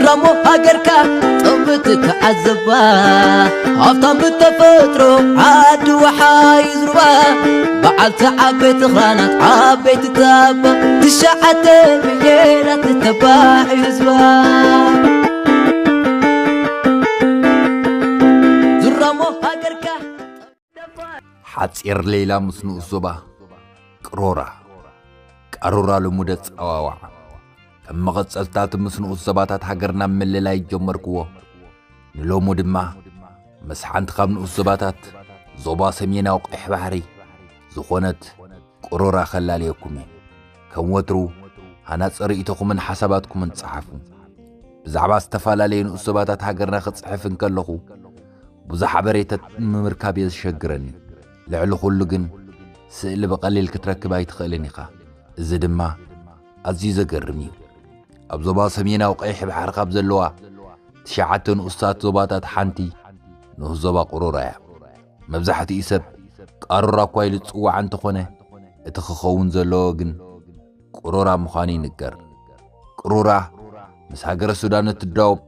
ራሞ ሃገርካ ጥቕምቲ ክዓዘባ፣ ሃብታም ብተፈጥሮ ዓዲ ወሓይ ዝሩባ፣ በዓልቲ ዓበይቲ ክራናት ዓበይቲ ታባ፣ ትሽዓተ ሚልዮናት ተባዕ ህዝባ። ዙራሞ ሃገርካ። ሓጺር ሌላ ምስ ንኡስ ዞባ ቅሮራ። ቀሮራ ልሙድ ኣጸዋውዓ። ከም መቐጸልታት ምስ ንኡስ ዞባታት ሃገርና ምልላይ ጀመርክዎ። ንሎሙ ድማ ምስ ሓንቲ ካብ ንኡስ ዞባታት ዞባ ሰሜናዊ ቀይሕ ባሕሪ ዝኾነት ቅሮራ ከላልየኩም እየ። ከም ወትሩ ሃናጺ ርእይቶኹምን ሓሳባትኩምን ጸሓፉ። ብዛዕባ ዝተፈላለየ ንኡስ ዞባታት ሃገርና ክጽሕፍ እንከለኹ ብዙሕ ሓበሬታት ንምርካብ እየ ዝሸግረኒ። ልዕሊ ኩሉ ግን ስእሊ ብቐሊል ክትረክብ ኣይትኽእልን ኢኻ። እዚ ድማ ኣዝዩ ዘገርም እዩ። ኣብ ዞባ ሰሜናዊ ቀይሕ ባሕሪ ካብ ዘለዋ ትሽዓተ ንኡሳት ዞባታት ሓንቲ ንኡስ ዞባ ቅሮራ እያ። መብዛሕትኡ ሰብ ቃሮራ እኳ ኢሉ ዝጽዋዓ እንተኾነ፣ እቲ ክኸውን ዘለዎ ግን ቅሮራ ምዃኑ ይንገር። ቅሮራ ምስ ሃገረ ሱዳን እትዳወብ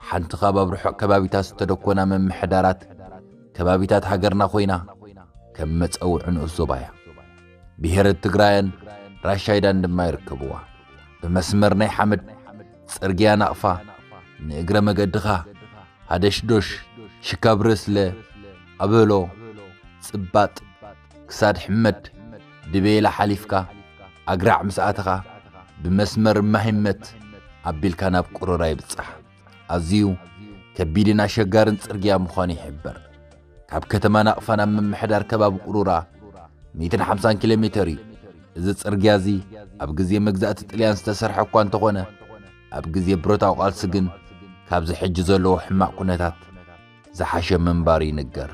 ሓንቲ ካብ ኣብ ርሑቕ ከባቢታት ዝተደኮና ምምሕዳራት ከባቢታት ሃገርና ኮይና፣ ከም መጸውዒ ንኡስ ዞባ እያ። ብሄረ ትግራይን ራሻይዳን ድማ ይርከብዋ። ብመስመር ናይ ሓመድ ጽርግያ ናቕፋ ንእግረ መገድኻ ሃደሽዶሽ፣ ሽካብረስለ፣ ኣበሎ፣ ጽባጥ፣ ክሳድ ሕመድ፣ ድቤላ ሓሊፍካ፣ ኣግራዕ ምስ ኣተኻ፣ ብመስመር ማሂመት ኣቢልካ ናብ ቅሮራ ይብጻሕ። ኣዝዩ ከቢድን ኣሸጋርን ጽርግያ ምዃኑ ይሕበር። ካብ ከተማ ናቕፋ ናብ ምምሕዳር ከባቢ ቅሩራ ሚእትን ሓምሳን ኪሎ ሜተር እዩ። እዚ ጽርግያ እዚ ኣብ ግዜ መግዛእቲ ጥልያን ዝተሰርሐ እኳ እንተኾነ፣ ኣብ ግዜ ብረታዊ ቃልሲ ግን ካብዚ ሕጂ ዘለዎ ሕማቕ ኩነታት ዝሓሸ ምንባሩ ይንገር።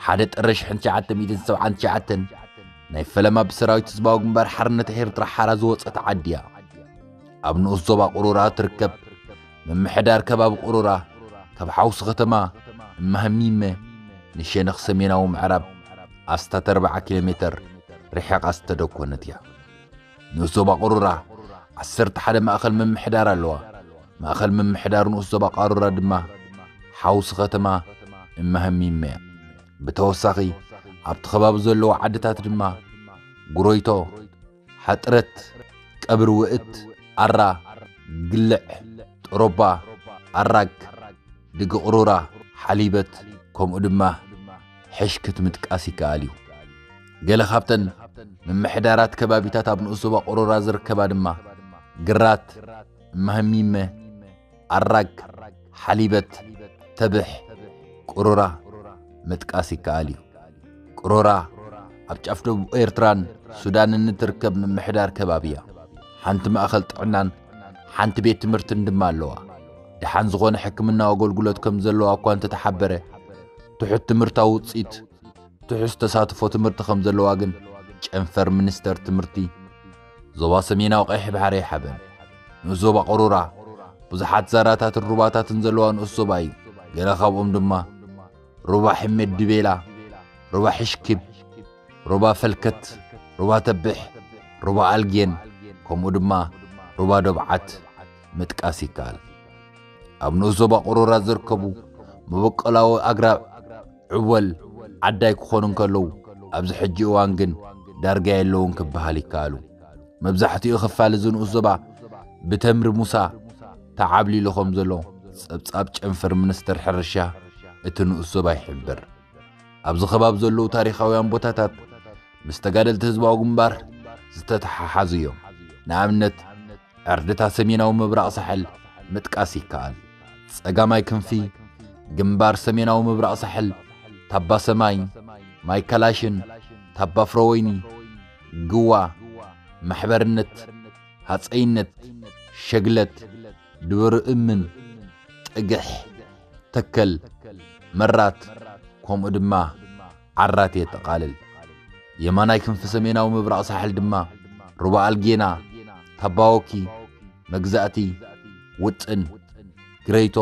ሓደ ጥሪ ሽሕን ትሽዓተ ሚእትን ሰብዓን ትሽዓተን ናይ ፈለማ ብሰራዊት ህዝባዊ ግንባር ሓርነት ኤርትራ ሓራ ዝወጸት ዓዲ እያ። ኣብ ንኡስ ዞባ ቅሩራ ትርከብ። ምምሕዳር ከባቢ ቅሩራ ካብ ሓውሲ ከተማ እማህሚመ ንሸነኽ ሰሜናዊ ምዕራብ ኣስታት ኣርብዓ ኪሎ ሜተር ርሒቓ ዝተደኮነት እያ። ንኡስ ዞባ ቅሩራ ዓሰርተ ሓደ ማእኸል ምምሕዳር ኣለዋ። ማእኸል ምምሕዳር ንኡስ ዞባ ቃሩራ ድማ ሓውሲ ከተማ እማህሚመ እያ። ብተወሳኺ ኣብቲ ከባቢ ዘለዉ ዓድታት ድማ ጉሮይቶ፣ ሓጥረት፣ ቀብሪ ውእት፣ ኣራ፣ ግልዕ፣ ጥሮባ፣ ኣራግ፣ ድግቕሩራ፣ ሓሊበት፣ ከምኡ ድማ ሕሽክት ምጥቃስ ይከኣል እዩ። ገለ ካብተን ምምሕዳራት ከባቢታት ኣብ ንኡስ ዞባ ቅሩራ ዝርከባ ድማ ግራት፣ እማህሚመ፣ ኣራግ፣ ሓሊበት፣ ተብሕ፣ ቅሩራ ምጥቃስ ይከኣል እዩ። ቅሩራ ኣብ ጫፍ ደቡብ ኤርትራን ሱዳንን እትርከብ ምምሕዳር ከባቢ እያ። ሓንቲ ማእኸል ጥዕናን ሓንቲ ቤት ትምህርትን ድማ ኣለዋ። ደሓን ዝኾነ ሕክምናዊ ኣገልግሎት ከም ዘለዋ እኳ እንተተሓበረ፣ ትሑት ትምህርታዊ ውፅኢት ትሑዝ ተሳትፎ ትምህርቲ ከም ዘለዋ ግን ጨንፈር ሚኒስተር ትምህርቲ ዞባ ሰሜናዊ ቀይሕ ባሕሪ ይሓበን። ንኡስ ዞባ ቅሩራ ብዙሓት ዛራታትን ሩባታትን ዘለዋ ንኡስ ዞባ እዩ። ገለ ካብኦም ድማ ሩባ ሕሜድ ድቤላ፣ ሩባ ሕሽኪብ፣ ሩባ ፈልከት፣ ሩባ ተብሕ፣ ሩባ ኣልጌን፣ ከምኡ ድማ ሩባ ዶብዓት ምጥቃስ ይከኣል። ኣብ ንኡስ ዞባ ቅሩራ ዝርከቡ መበቆላዊ ኣግራብ ዕወል ዓዳይ ክኾኑ እንከለዉ፣ ኣብዚ ሕጂ እዋን ግን ዳርጋ የለውን ክበሃል ይከኣሉ። መብዛሕትኡ ክፋል እዚ ንኡስ ዞባ ብተምሪ ሙሳ ተዓብሊሉ ከም ዘሎ ጸብጻብ ጨንፈር ሚኒስተር ሕርሻ እቲ ንኡስ ዞባ ይሕብር። ኣብዚ ከባቢ ዘለዉ ታሪኻውያን ቦታታት ምስ ተጋደልቲ ህዝባዊ ግንባር ዝተተሓሓዙ እዮም። ንኣብነት ዕርድታት ሰሜናዊ ምብራቕ ሳሕል ምጥቃስ ይከኣል። ጸጋማይ ክንፊ ግንባር ሰሜናዊ ምብራቕ ሳሕል፣ ታባ ሰማይ፣ ማይ ካላሽን፣ ታባ ፍረወይኒ፣ ግዋ፣ ማሕበርነት፣ ሃጸይነት፣ ሸግለት፣ ድበሩ እምን፣ ጥግሕ፣ ተከል፣ መራት፣ ከምኡ ድማ ዓራት የጠቓልል። የማናይ ክንፊ ሰሜናዊ ምብራቕ ሳሕል ድማ ሩባ ኣልጌና፣ ታባወኪ፣ መግዛእቲ፣ ውጥን፣ ግረይቶ፣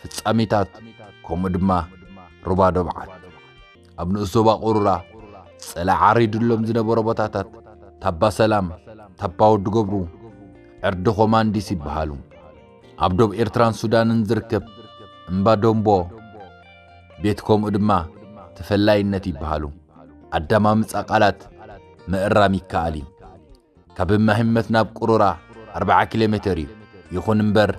ፍጻሜታት፣ ከምኡ ድማ ሩባ ዶብዓት። ኣብ ንኡስ ዞባ ቅሩራ ጸላኢ ዓሪዱሎም ዝነበረ ቦታታት ታባ ሰላም፣ ታባ ወዲ ገብሩ፣ ዕርዲ ኮማንዲስ ይበሃሉ። ኣብ ዶብ ኤርትራን ሱዳንን ዝርከብ እምባ ዶምቦ ቤት ከምኡ ድማ ተፈላይነት ይበሃሉ። ኣደማምጻ ቃላት ምእራም ይከኣል እዩ። ካብ ማህመት ናብ ቁሩራ ኣርብዓ ኪሎ ሜተር እዩ። ይኹን እምበር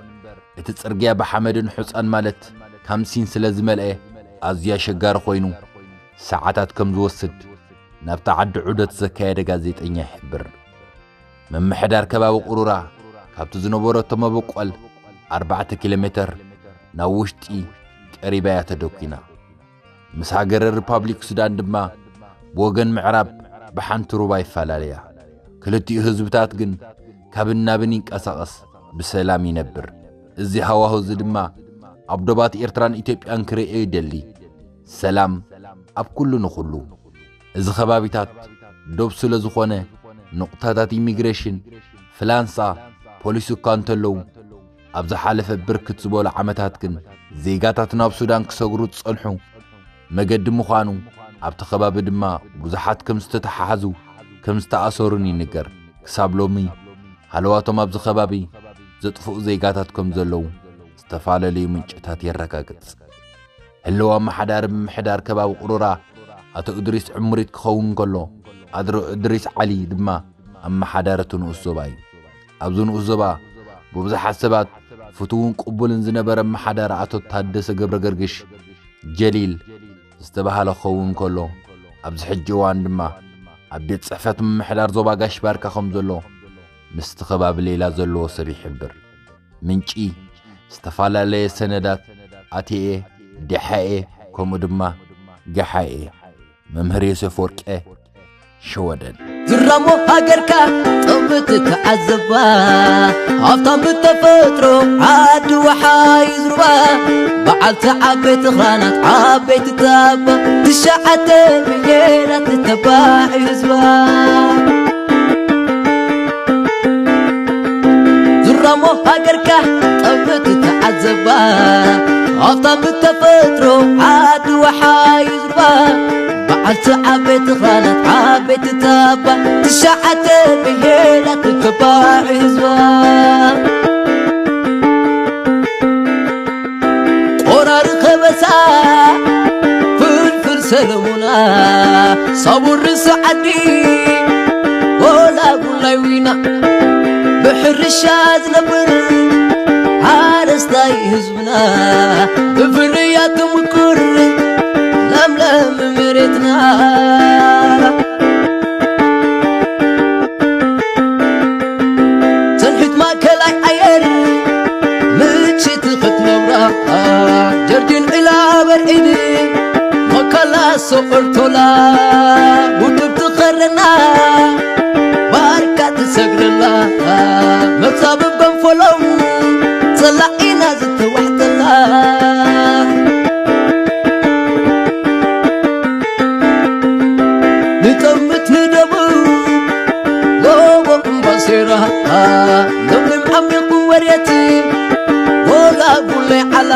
እቲ ጽርግያ ብሓመድን ሑጻን ማለት ካምሲን ስለ ዝመልአ ኣዝዩ ኣሸጋሪ ኮይኑ ሰዓታት ከም ዝወስድ ናብታ ዓዲ ዑደት ዘካየደ ጋዜጠኛ ይሕብር። ምምሕዳር ከባቢ ቁሩራ ካብቲ ዝነበረቶ መበቆል ኣርባዕተ ኪሎ ሜተር ናብ ውሽጢ ቀሪባ እያ ተደኲና። ምስ ሃገረ ሪፓብሊክ ሱዳን ድማ ብወገን ምዕራብ ብሓንቲ ሩባ ይፈላለያ። ክልቲኡ ህዝብታት ግን ካብን ናብን ይንቀሳቐስ፣ ብሰላም ይነብር። እዚ ሃዋሁ እዚ ድማ ኣብ ዶባት ኤርትራን ኢትዮጵያን ክርእዮ ይደሊ። ሰላም ኣብ ኩሉ ንኹሉ። እዚ ከባቢታት ዶብ ስለ ዝኾነ ንቑታታት ኢሚግሬሽን፣ ፍላንሳ፣ ፖሊስ እኳ እንተለዉ ኣብ ዝሓለፈ ብርክት ዝበሉ ዓመታት ግን ዜጋታት ናብ ሱዳን ክሰግሩ ዝጸንሑ መገዲ ምዃኑ ኣብቲ ከባቢ ድማ ብዙሓት ከም ዝተተሓሓዙ ከም ዝተኣሰሩን ይንገር። ክሳብ ሎሚ ሃለዋቶም ኣብዚ ከባቢ ዘጥፍኡ ዜጋታት ከም ዘለዉ ዝተፈላለዩ ምንጭታት የረጋግጽ። ህልው ኣመሓዳሪ ምምሕዳር ከባቢ ቁሩራ ኣቶ እድሪስ ዕምሪት ክኸውን ከሎ ኣድሮ እድሪስ ዓሊ ድማ ኣመሓዳሪ እቲ ንኡስ ዞባ እዩ። ኣብዚ ንኡስ ዞባ ብብዙሓት ሰባት ፍቱውን ቅቡልን ዝነበረ ኣመሓዳሪ ኣቶ ታደሰ ገብረ ገርግሽ ጀሊል ዝተባህለ ክኸውን ከሎ ኣብዚ ሕጂ እዋን ድማ ኣብ ቤት ጽሕፈት ምምሕዳር ዞባ ጋሽ ባርካ ከም ዘሎ ምስቲ ከባቢ ሌላ ዘለዎ ሰብ ይሕብር። ምንጪ ዝተፈላለየ ሰነዳት ኣቴኤ፣ ዲሓኤ ከምኡ ድማ ገሓኤ። መምህር ዮሴፍ ወርቄ ሸወደን። ዝራሞ ሃገርካ ጥምት ተዓዘባ፣ ሃብታም ብተፈጥሮ ዓዲ ወሓይ ዝሩባ፣ በዓልቲ ዓበይቲ ኽራናት ዓበይቲ ታባ፣ ትሽዓተ ብሄራት ተባዕ ህዝባ። ዝራሞ ሃገርካ ጠምት ተዓዘባ፣ ሃብታም ብተፈጥሮ ዓዲ ወሓይ ዝሩባ፣ በዓልቲ ዓበይቲ ኽራናት ዓበይቲ ታባ፣ ትሽዓተ ብሄራት ተባዕ ህዝባ። ቆራሪ ከበሳ ፍልፍል ሰለሙና፣ ሳቡር ርእሲ ዓዲ ጎላጉል ናይ ዊና፣ ብሕርሻ ዝነብር ሓረስታይ ህዝብና፣ ብፍርያት ትምኩር ለምለም መሬትና። ሰንሒት ማእከላይ ኣየር ምችቲ ክትነብራ፣ ጀርዲን ዒላ በርዒድ፣ ማካላ ሶቆርቶላ ውድብ ትኸረና፣ ባርካ ትሰግረላ፣ መጻብብ ገንፎሎም ጸላኢና ዝተዋሕጠላ። ንጠምት ንደቡ ጎቦ እምባሴራ፣ ለምለም ዓሚቕ ወርየት ጎላጉል ናይ ዓላ፣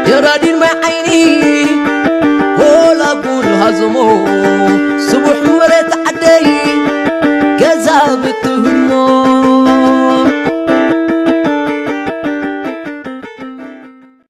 ጀራዲን ማይ ዓይኒ ጎላጉል ሃዘሞ፣ ስቡሕ